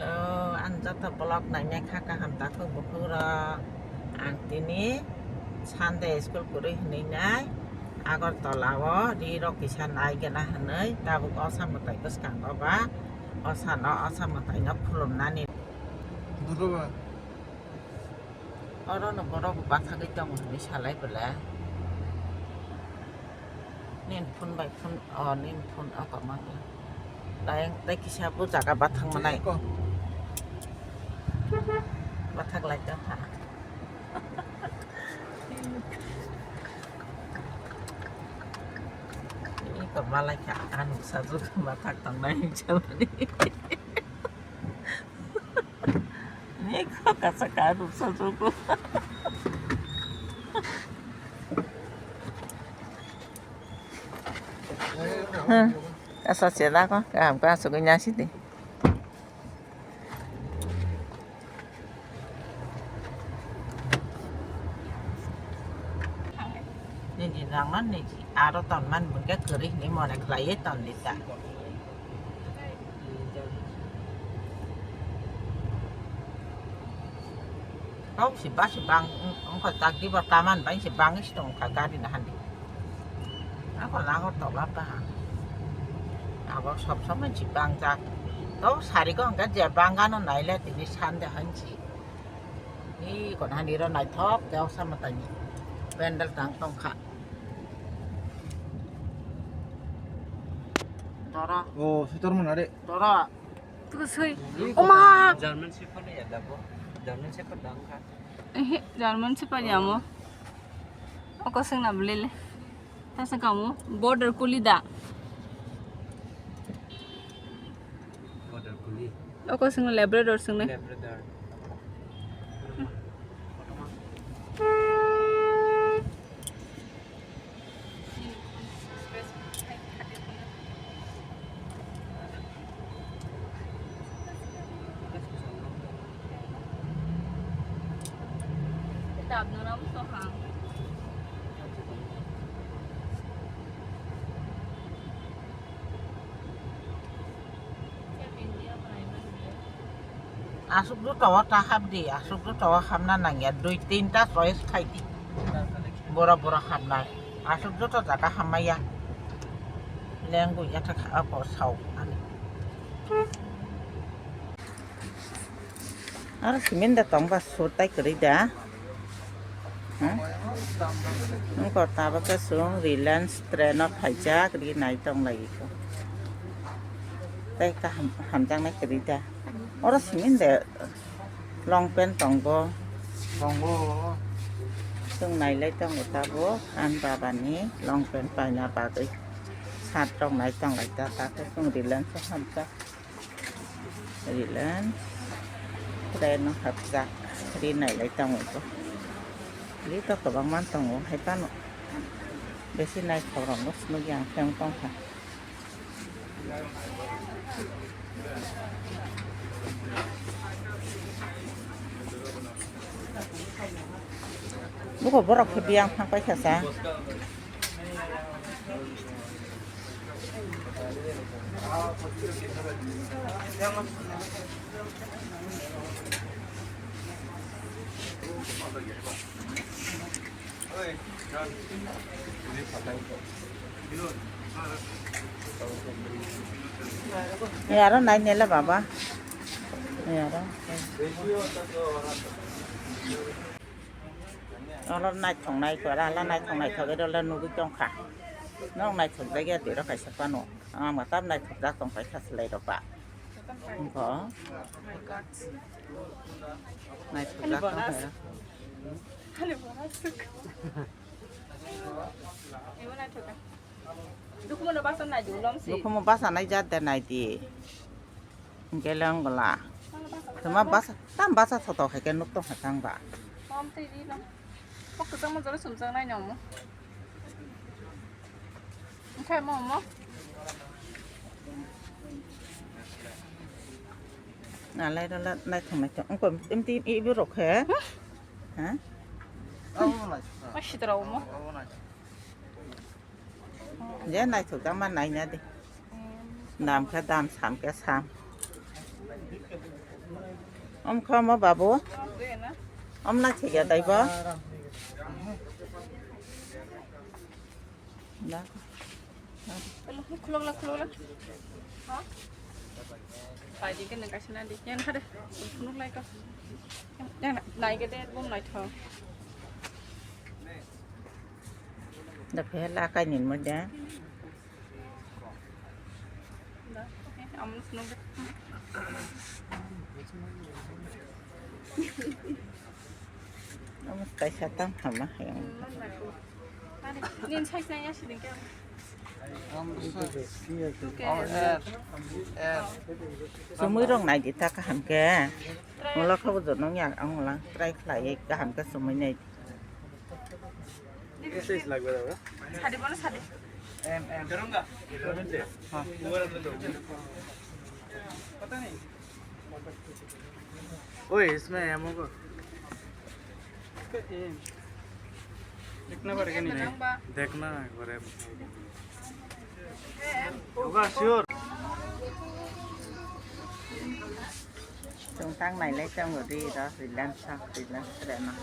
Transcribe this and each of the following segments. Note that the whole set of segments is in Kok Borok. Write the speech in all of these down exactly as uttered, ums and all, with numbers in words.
O, ang joto vlog nainai kha, kaham takhuk bukhuk rok. Ang tini Sunday school kwrwi hwnwi nai Agartala o ri rok kisa nai gana hwnwi, tabuk osa mwtai bwskango ba osa no, osa mwtai no khulumnani. Oro no borok bathagwi tongo hwnwi salai bwle. Nini phone bai phone, o nini phone o kwma khe. Dayang tei kisa bo jaga bathang manai. Bathak lai tong kha. Iko malai kha, ang sajwk bathak tongnai hinwi samani. Iko kasa ka ruksa jugo. Hmm. Asa sila ko, kaham ka asugwi nyasi di. Nini rangma nini aro tonman bwkhe kwrwi hinwi mone khlaiwi tondita. Tong si ba si bang wngkha tak diba taman bai si bangwi si tongkha gari na handi. Ako lago tola ta. Abo sob somoi si bangjak. To sari ko hwnkha je bangano naile tini Sunday hansi. Ih, kon hani ro naithok, khe osa mwtai ni pendel tang tongkha. Dora. Oh, sutor mana re? Dora. Tuku sui. Oma. German Shepherd ya dabo. German Shepherd dang kha. Ehe, German Shepherd ya mo. Oko sing na blele. Tasa kamu border collie da. Border collie. Oko sing Labrador sing ne. Labrador. Aswk joto o ta hap di, aswk joto o hapna nangya, dui tinta choice khai di. Boro boro hapnai, aswk joto jaga hamya. Lengwi yathak ha po sao ani. Aro simin da tong ba sur tai kwrwi da. Hmm? Wngkor tabuk khe chwng Reliance train o phaijak ri nai tong lai kho. Tei kaham hamjaknai kwrwi da. Oro simin de long pant tongo. Tongo. Chwng nai lai tongo tabuk ani baba ni long pant paina bagwi. Shirt rok nai tong lai ta, ta khe chwng Reliance o hamjak. Reliance train no hapjak, ri nailai tongo bo. Ri to kwbangma tongo hai phano. Besi naithok rokno swngwi ang pheng tongkha. Buko borok khe biyang thang paikha sa. Ni aro nai nela baba. Ni aro. Oro naithok naithok, ala naithok naithok, oro le nugwi tongkha. Nok naithok jagya twi rok kaisa phano. Ang ma tam naithok jak tong paikha swlai rok ba. Wngkha. Naithok jak tong paikha. Dukhumo basa nai di ulom si. Dukhumo basa nai jat de nai di. Hingke le wng gola. Tama basa, tam basa thotok hai ke nuk tong hai tang ba. Om twi di no. Kok kwchangma jora sumjak nai no mo. Hingke mo mo. Nalai rala naithok naithok. Wngkha imti ibu rok he. Ha? Abo naithok. Ma sitra mo. Abo naithok. Je naithok tangma naina di. Dam khe dam, sam khe sam. Om kha mo babu. Om na chega dai ba. Da. Khulok la, khulok la. Ha? Pai di kene kaisa na di. Yang hade. Khulok lai ka. Yang nai ke de bom nai tho. Da phe la kai nin mo da. Amo kaisa tam hama hayung. Nin sai sai ya sidin ke. Sumui rong nai di ta kaham ke. Ngola khabo jonong ya ang ngola try khlai kaham ke sumui nai. Sadi bono sadi. Em, em. Dorong ga? Dorong ga? Ha. Umur apa tu? Pata nahi. Oi, isme em hoga. Iska em. Dekna padega nahi? Dekna padega. Dekna padega. Hoga, sure. Chwng tang nailai tongo ri ro, rilem sa, rilem sreno.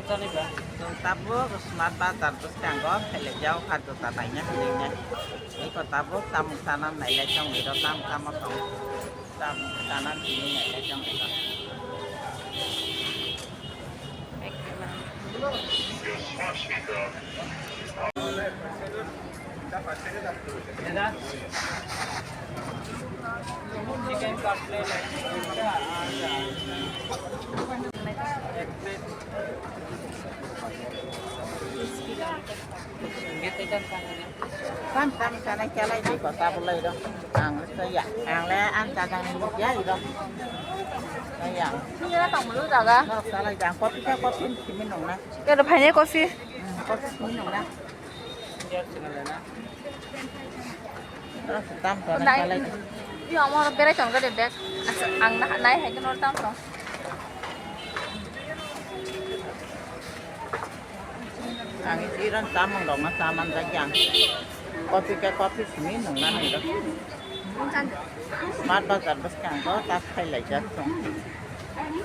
Chwng tabuk Smart Bazar bwskango phailaijak, o kha juta naina hinwi nai. Eko tabuk tamung sana nailai tongwi ro, tam tamo tong. Tam sana hinwi nailai tongwi ro. Tam tam sana chalai di kota bulai dong. Ang le saya, ang le ang jaga ni ya ido. Saya. Sini lah tong mulu jaga. Nor chalai jang kopi ka kopi simi nong na. Kero phaine kopi. Hmm, kopi simi nong na. Tam sana chalai. Iyo amo berai tong gade bag. Ang na nai hai nor tam tong. Ang iron tamung rok ma saman jak yang. Kopi ke kopi simi nung na nai rok. Smart Bazar bwskango ta khai lai jak song.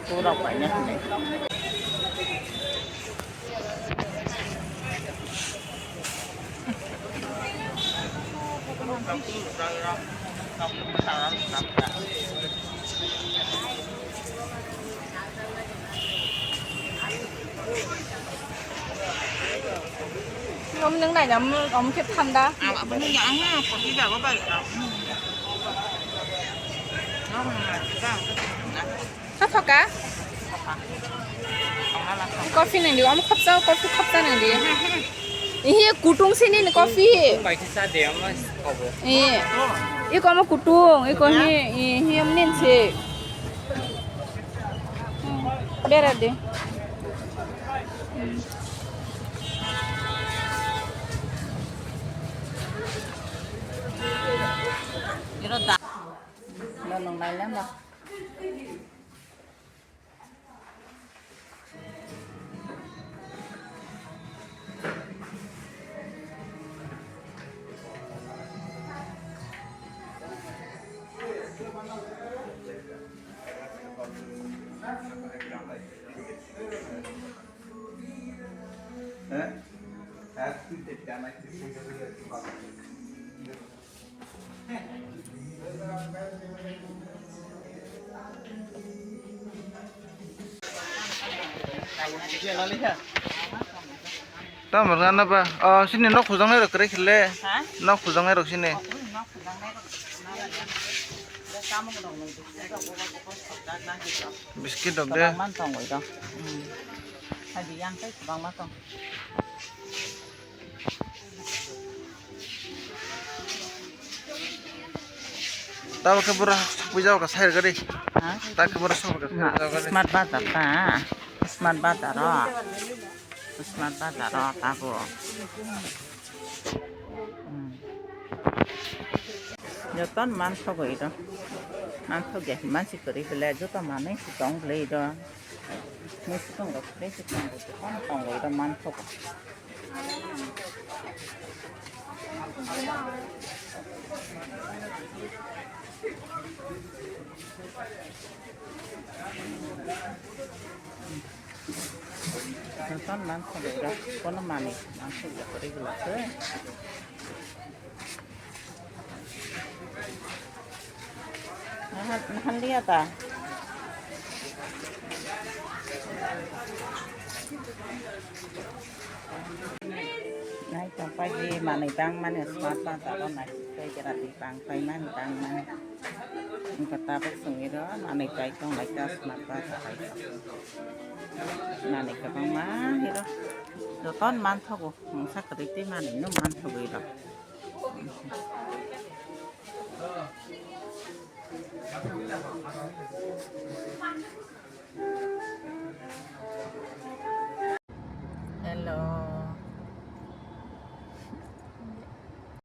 Pura bai na hinai. Om nung nai nam om khe thanda. Ang abo nung yang ang kopi jago bai. Ang nung na kita. Kha thoka? Coffee nang di, omo khapsa, coffee khapsa nang di. Ihi kutung sini ni coffee. Bai kisa de, omo kobo. Ihi. Iko omo kutung, iko hi, ihi omo nin si. Bera de. Iro da. Lo nung nai lang ba. Tamo rana ba? Oh, sini nok hujang nai rok kre khile. Ha? Nok hujang nai rok sini. Nok hujang nai rok. Biscuit rok de. Kwbangma tongwi rok. Hmm. Hadi yang kai kwbangma tong. Tabo khe bura sokpui jago ka sai rwgadi. Ha? Ta khe bura sokpui jago ka sai rwgadi. Smart Bazar ta. Smart Bazar o. Smart Bazar o tabo. Hmm. Joto man sogwi do. Man sogya mansi kwrwi bwle joto manwi si tong bwle do. Muisukung rok tei se tongo, tongwi rok manthogo. Jotono manthogo rok, kono manwi manthogo rok, regular se. Nahan, nahan liya ta. Nai tong pai di manwi bang mani smart bazar o nai tei jera di bang pai mani bang mani. Wngkha tabuk chwngwi rw manwi pai tong lai ta smart bazar o. Manwi kwbangma hiro jotono manthogo mungsa kwrwi tei manwi no manthogwi rw. Hello,